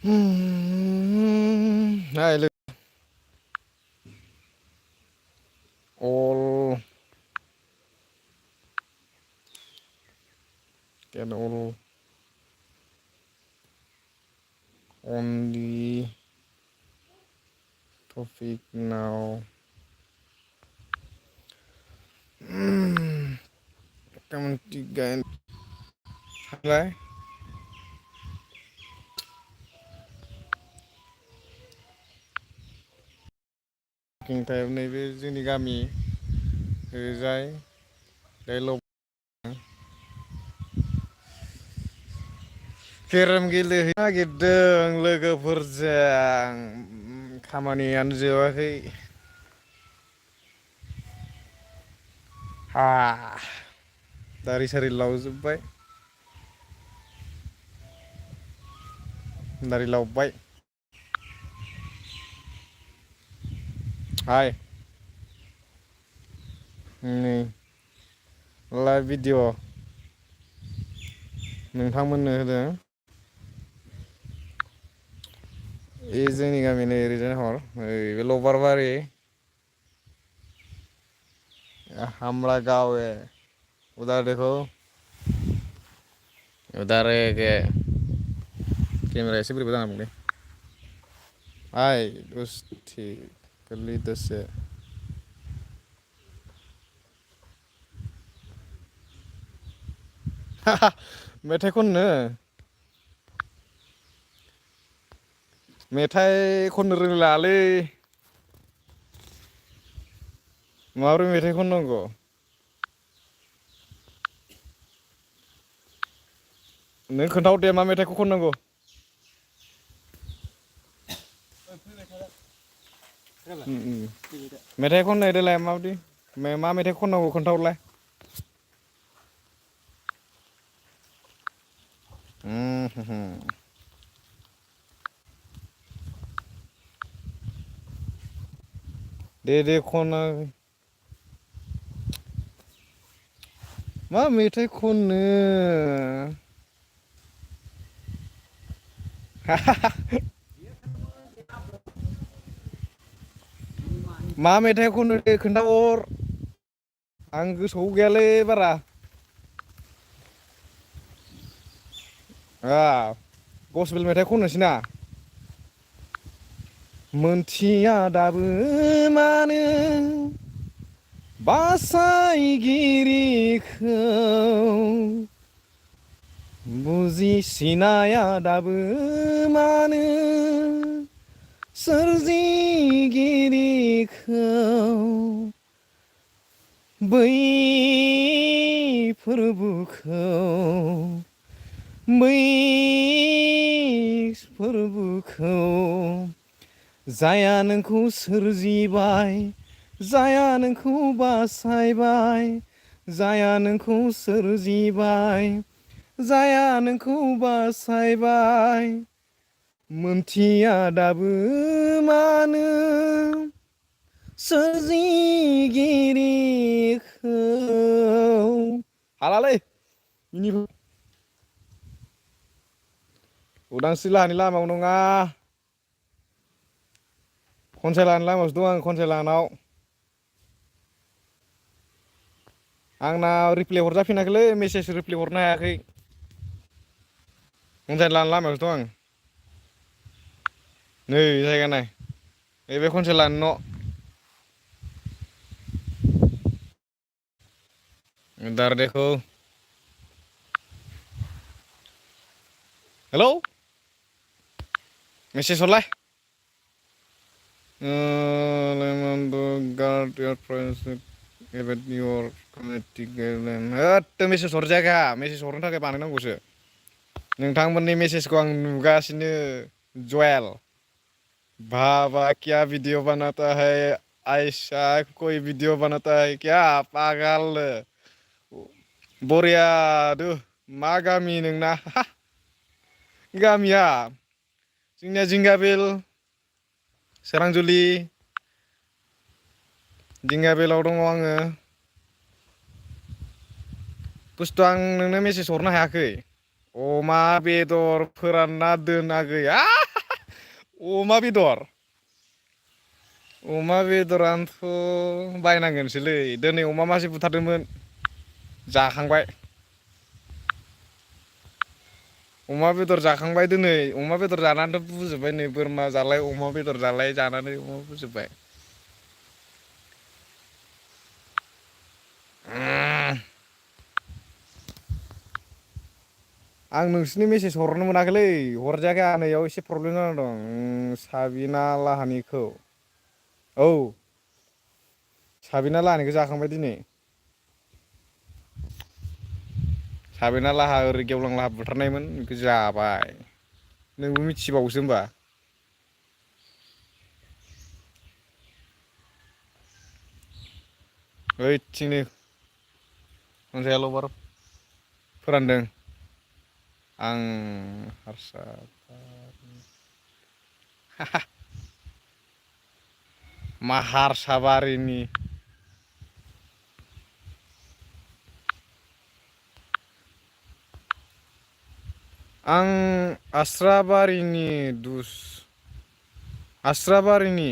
Hai look all get all on the topic now. Kamu tiga hai working time नैबे जोंनि गामि ओरैजाय dialogue केराम गेलेहैनो नागिरदों लोगोफोरजों खामानियानो जोबाखै हा दारि सारि लावजोब्बाय दारि लावबाय हाय नै लाइभ भिडिअ नोंथांमोननो होदों ए जोंनि गामिनि ओरैजाय हर बे लबार बारि हमारा गाँव है उधर देखो उधर एक कैमरा ऐसे भी बताना मुझे हाय दोस्ती कली दसे मेथाइ खननो मेथाइ खननो रोंलालै माबोरै मेथाइ खननांगौ नों खोन्थाहर दे मा मेथाइखौ खननांगौ मेथाइ खननाय देलाय माबायदि मा मेथाइ खननांगौ खोन्थाहरलाय दे खनना मा मेथाइ खननो मा मेथाइ खननो दे खोन्थाहर आं गोसोआव गैयालै बारा गसपेल मेथाइ खननोसै ना मोनथिया दाबो मानो बासायगिरिखौ बुजिसिनाया दाबो मानो सोरजिगिरिखौ बै फोरबोखौ जाया नोंखौ सोरजिबाय जाया नोंखौ बासायबाय जाया नोंखौ सोरजिबाय जाया नोंखौ बासायबाय मोनथिया दाबो मानो सोरजिगिरिखौ हालालै उदांस्रि लाहानि लामायाव नङा खनसाय लाहानि लामायावसो दं आं खनसाय लाहानाव आंना रिप्लाय हरजाफिनाखैलै मेसेज रिप्लाय हरनो हायाखै खनसाय लाहानि लामायावसो दं आं नै जायगा नाय नैबे खनसाय लाहानि न' इधर देखो हेलौ मेसेज हरलाय guard your privacy about your community guideline होद मेसेज हरजायाखै आंहा मेसेज हरनो थाखाय बानायनांगौसो नोंथांमोननि मेसेजखौ आं नुगासिनो जयेल बाबा क्या वीडियो बनाता है ऐसा कोई वीडियो बनाता है क्या पागल बरिया दु मा गामि नोंना गामिया जोंनिया जिंगाबिल सोरांजुलि दिंगाबिलाव दङ आङो बुस्थु आं नोंनो मेसेज हरनो हायाखै अमा बेदर फोरानना दोन आगै अमा बेदर अमा बेदरानोथ' बायनांगोनसोलै दिनै अमा मासे बुथारदोंमोन जाखांबाय अमा बेदर जाखांबाय दिनै अमा बेदर जानानैथ' बुजोब्बाय नै बोरमा जालाय अमा बेदर जालाय जानानै अमा बुजोब्बाय आं नोंसिनि मेसेज हरनो मोनाखैलै हरजायाखै आंहा नैयाव एसे प्रब्लेम जाना दं साबिना लाहानिखौ औ साबिना लाहानिखौ जाखांबाय दिनै साबिना लाहा ओरै गेवलां लाहा बुथारनायमोन बेखौ जाबाय नोंबो मिथिबावोसो होमबा ओइथिंनो अनजायाल'बार फोरानदों आं हारसा मा हारसाबारिनि आं आस्राबारिनि आस्राबारिनि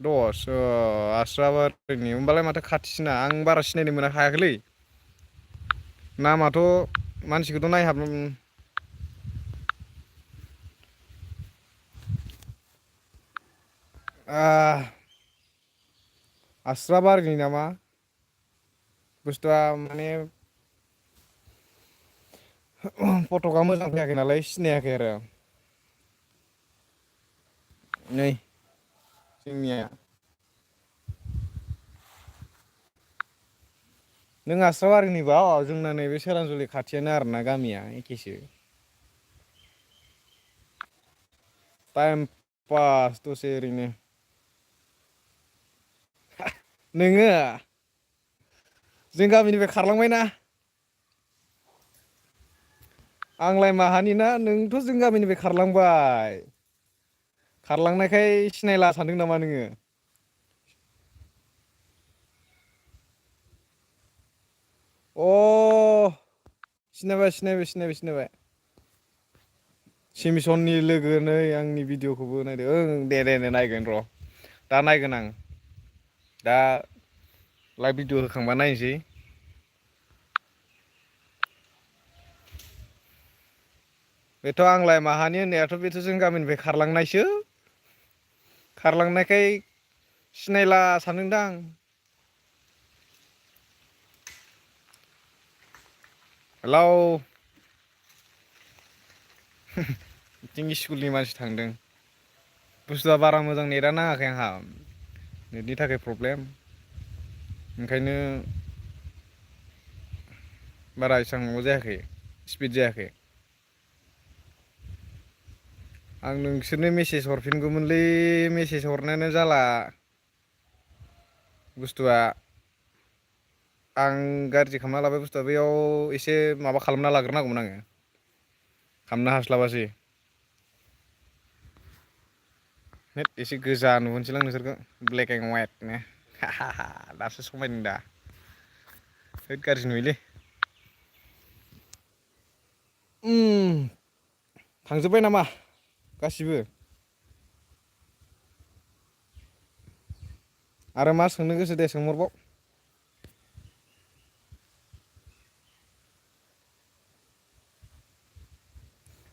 दस आस्राबारिनि होमबालाय माथो खाथिसिना आं बारा सिनायनो मोना हायाखैलै नामाथ' मानसिखौथ' नायहाब आस्राबारिनि नामा बुस्थुआ माने फटकआ मोजां फैयाखै नालाय सिनायाखै आरो नै जोंनिया नों आस्राबारिनिबा जोंना नैबे सोरांजुलि खाथियानो आरोना गामिया एखेसो टाइम पास दसे ओरैनो नोङो जों गामिनिफ्राय खारलांबायना आंलाय माहानि ना नोंथ' जों गामिनिफ्राय खारलांबाय खारलांनायखाय सिनायला सानदों नामा नोङो अ सिनायबाय सिमिसननि लोगो नै आंनि भिडिअ'खौबो नायदो ओं दे नायगोन र' दा नायगोन आं दा लाइभ भिडिअ' होखांबा नायनोसै बेथ' आंलाय माहानि होननायाथ' बेथ' जों गामिनिफ्राय खारलांनायसो खारलांनायखाय सिनायला सानदोंदां हेलौ बिथिं स्कुलनि मानसि थांदों बुस्थुआ बारा मोजां नेटआ नाङाखै आंहा नेटनि थाखाय प्रब्लेम ओंखायनो बारा एसां माबा जायाखै स्पिड जायाखै आं नोंसोरनो मेसेज हरफिनगौमोनलै मेसेज हरनायानो जाला बुस्थुआ आं गाज्रि खालामना लाबाय बुस्थुआ बेयाव एसे माबा खालामना लाग्रोनांगौमोन आङो खालामनो हास्लाबासै होद एसे गोजा नुहोनोसैलां नोंसोरखौ ब्लेक एन्ड हवाइटनो दासो समायदों दा होद गाज्रि नुयोलै थांजोब्बाय नामा गासिबो आरो मा सोंनो गोसो दे सोंहरबाव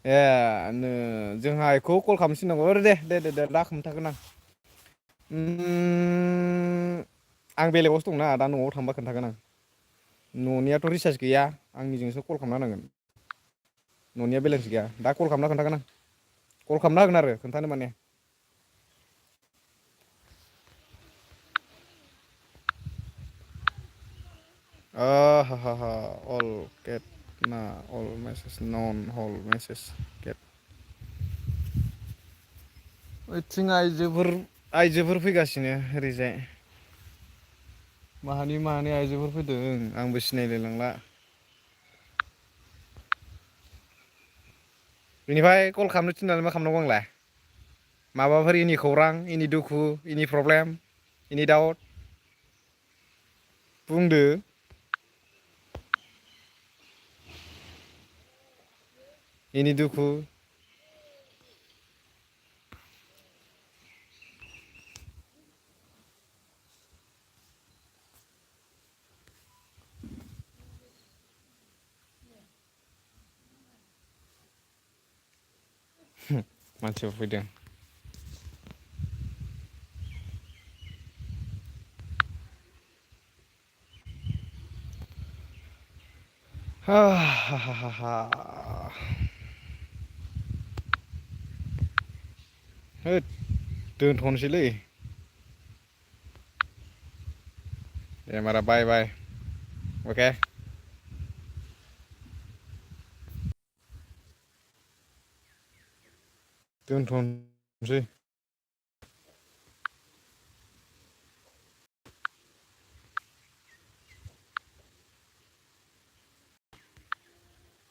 ए जोंहा बेखौ कल खालामफिननांगौ दे दा खोन्थागोन आं आं बेलेगावसो दंना दा न'आव थांबा खोन्थागोन आं न'नियाथ' रिसार्ज गैया आंनिजोंसो कल खालामना होनांगोन न'निया बेलेन्स गैया दा कल खालामना खोन्थागोन आं कल खालामना होगोन आरो खोन्थानो माने अल गेट ना अल मेसेज नन हल मेसेज गेट ओइथिं आइजोफोर फैगासिनो ओरैजाय माहानि आइजोफोर फैदों आंबो सिनायलायलांला बेनिफ्राय कल खालामनो थिननानै मा खालामनांगौ आंलाय माबाफोर एनि खौरां एनि दुखु एनि प्रब्लेम एनि डाउट बुंदो एनि दुखु मानसिफोर फैदों हा हा हा हा हा होद दोनथ'नोसैलै दे होमबा बाय बाय अके दोनथ'नोसै